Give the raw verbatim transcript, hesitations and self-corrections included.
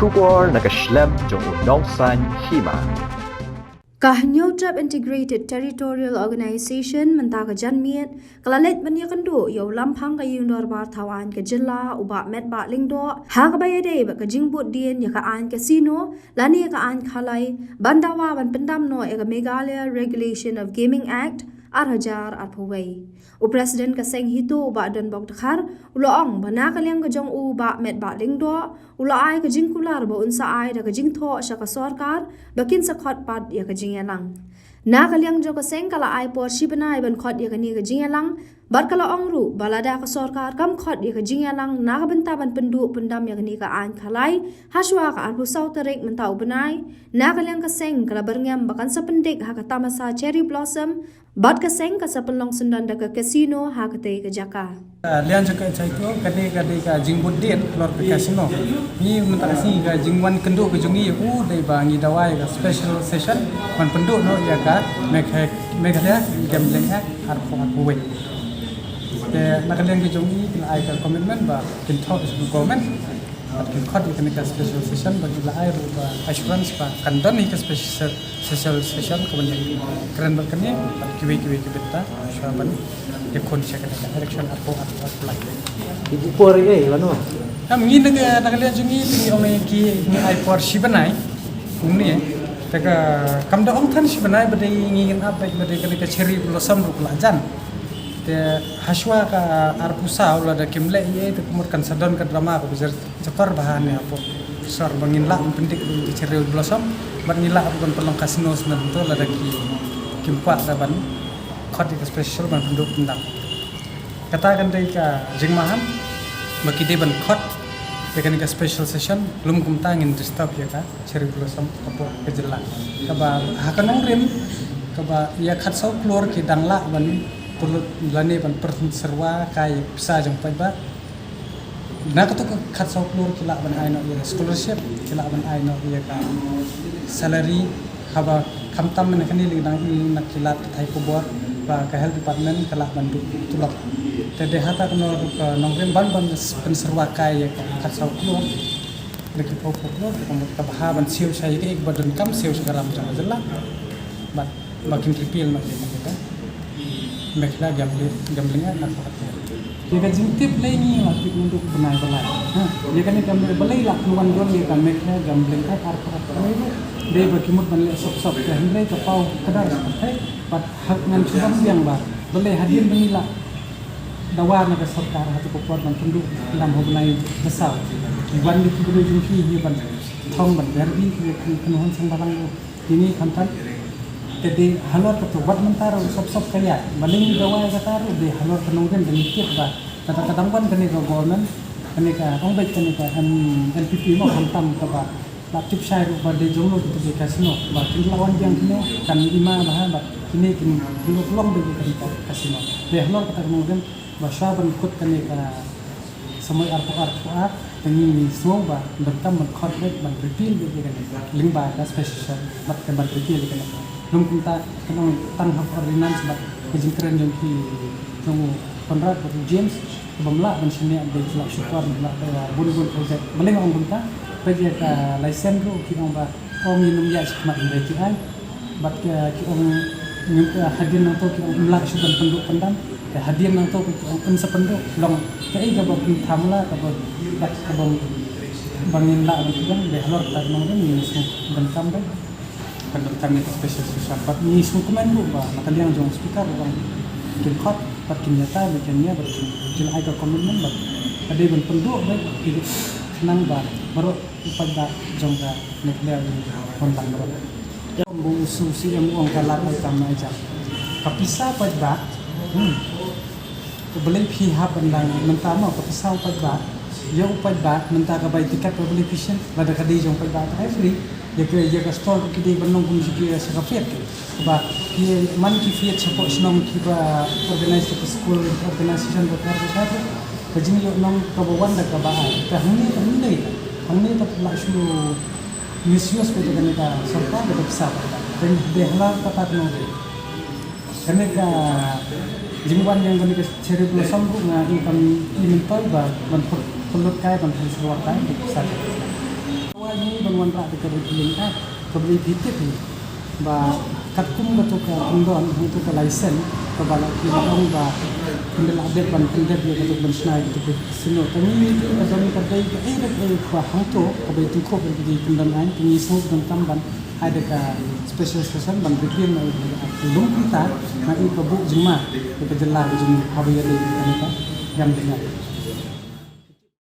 Khubor na ka shlem jong u nongsaiñ hima. Ka Hynñiewtrep Integrated Territorial Organization mynta ka janmiet ka la leit ban ïakynduh ïa u Lamphang ka Ïing Dorbar Thaw Aiñ ka Jylla u Bah Metbah Lyngdoh ha kaba ïadei bad ka jingbuddien ïa ka aiñ casino lane ka aiñ khalai ban dawa ban pyndam noh ïa ka Meghalaya Regulation of Gaming Act ar hajar arphew wei. U President ka seng HITO u Bah Donbok Dkhar u la ong ba na ka liang ka jong u Bah Metbah Lyngdoh u la ai ka jingkular ba un sa ai da ka jingthoh sha ka sorkar ba kin sa khot pat ïa ka jingïalang. Na ka liang jong ka seng ka la ai por shi bnai ban khot ïa kane ka jingïalang bad ka la ong ruh ba lada ka sorkar kam khot ïa ka jingïalang na ka bynta ban pynduh pyndam ïa kane ka aiñ khalai ha shuwa ka arphew saw tarik mynta u bnai, na ka liang ka seng ka la byrngem ba kan sa pyndik ha ka tamasa Cherry Blossom bad ka seng ka sa pynlong syndon da ka casino ha katei ka jaka. Ka liang jong ka HITO, ka dei, ka dei ka jingbuddien halor ka casino. Ngi mynta ka sngi ka jingwan kynduh ka jong ngi u dei ba ngi dawa ïa ka special session ban pynduh noh ïa ka Megha-, Meghalaya Gambling Act arphew arphew wei. Te na ka liang ka jong ngi kin ai ka commitment ba kin thoh sha ka government. Bad kin khot ïa kane ka special session bad ngi la ai ruh ba assurance ba kan don hi ka special, special session kaban ïakren bad kane bad kiwei kiwei ki bynta shuwa ban ïakhun sha kane ka election arphew arphew lai. Ki buh por ei lano? Em, ngi na ka, na ka liang jong ngi te ngi ong ïa ki ngi ai por shi bnai. Kumne te ka kam da ong than shi bnai ba dei ngi ngin ap ba dei kane ka Cherry Blossom ruh ka la jan. Te ha shuwa ka arphew saw lada kim leh ei ei te kumta kan sa don ka drama kaba jer jakor bha ne hapoh sor ba ngin lah ban pyndik ïa ka Cherry Blossom bad ngin lah ban pynlong casino shen to lada ki, kim kwah da ban khot ïa ka special ban pynduh pyndam. Kata kan dei ka jingmaham ba ki dei ban khot ïa kane ka special session, lym kumta ngin disturb ïa ka Cherry Blossom hapoh ka jylla. Kaba ha ka nongrim kaba ïa khatsaw klur ki dang lah ban pynlut lane ban pynsyrwa kai ïa ka pisa jong paidbah. Na kato ka khatsaw klur ki lah ban ai noh ïa ka scholarship, ki lah ban ai noh ïa ka salary, haba khamtam mynne kane lei dang i na ki lad pathai khubor ba ka health department ka lah ban duh tulop. Te dei hata kano ruh ka nongrim ban ban pynsyrwa kai ïa ka khatsaw klur. Da ki phew phew klur, ka mut ka bha ban siew sha ïa kaei kaba donkam siew sha ka ram jong ka jylla. Bad ba kin repeal noh ïa ka Meghalaya Gambling, Gambling Act arphew arphew. Ïa ka jingtip lei ngi la tip naduh bnai ba lai. Ha, ïa kane ka me-, balei la pynwan don ïa ka Meghalaya Gambling Act arphew arphew. Dei ba ki mut ban leh sop sop ka hynrei ka paw kdar sha pyrthei. Bad hak ngan shu bam biang ba balei hadien ba ngi la dawa na ka sorkar ha tu ka por ban pynduh pyndam ha u bnai ba saw. Ki wan da ki briew jong ki hi ban thong ban ber bih ki kynhun seng bhalang ruh. Kine khamtam te dei halor kato wat mynta ruh sop sop ka ïaid. Balei ngi dawa ïa kata ruh dei halor ka nongrim ba ngi tip ba kata ka dang wan kane ka government, kane ka ong beit kane ka M-, NPP mo khamtam kaba la tip shai ruh ba dei jong no kito ki casino ba kin la wan biang kine kan ima ba ha ba kine kin kin long beit kane ka casino. Dei halor kata ka nongrim ba shuwa ban kut kane ka samoi arphew arphew ar, te ngi sngew ba donkam ban khot beit ban repeal beit ïa kane lyngba ka special session bad ka ban repeal ïa kane. Lym kumta kan ong tang ha ordinance bad ka jingkren jong ki jong u Conrad bad u James, kaba ym lah ban shaniah beit, ki la shukor, ym lah bun bun project. Balei nga ong kumta? Peit ïa ka license ruh ki ong ba ong ïa nym ïaid sha khmat hynrei ki ai. Bad ki, ki ong ngim, hadien nangto ki ong ym lah shuh ban pynduh pyndam. Te hadien nangto ki ong ym sa pynduh. Long kaei kaba pyntham la kaba, bad kaba ba ngin lah ban pynduh. Dei halor kata ka nongrim ngin sngewbha ban kam ba kan don tang ïa ka special session. Bad ngi sngewkmen ruh ba na ka liang jong speaker ruh ong kin khot bad kin ïatai bad kin ïa bad kin, kin ai ka commitment bad ka dei ban pynduh bad ki khnang ba baroh u paidbah jong ka Meghalaya un wan lang baroh. Kum ba u CEM u ong ka lad ai kam ai jam. Ka pisa paidbah, hmm. Ka balei phi hap ban lang mynta mo ka pisa u paidbah. Ïa u paidbah mynta ka bai tiket ka balei phi shin lada ka dei jong paidbah ka ai free. Ïa ka, ïa ka stall ki dei ban long kum ki ïa sa ka fiat. Ba ki man ki fiat shapoh shnong kiba organize ka school organization ba kar ba kar. Ka jingïoh nong kaba wan da kaba ai. Ka hangne ka hangne. Hangne ka la shu misuse ka jaka ne ka sorkar ka pisa. Ka dei hala ka pat nong dei. Kane ka jingwan ïa kane ka Cherry Blossom ruh nga i kam i myntoi ba ban pynlut kai ban pynlut kai ban pynlut kai. Ngi ban wanrah da ka ri Bhilling Act kaba dei phi tip hi ba katkum kato ka kyndon, kato ka license kaba la ki ong ba pynda la dep ban pyndep ïa kato ka ban shna ïa kato ka casino. Tang ngi ngi ka don ka dei ka ei da ka ei ba hangto kaba ïa tyngkhuh ban ki kyndon aiñ, tang ngi sngewbha donkam ban ai da ka special session ban begin na ka lum kita na ka buh jingma ïa ka jylla ka jong ngi haba ïa dei ka kane ka ïam dei.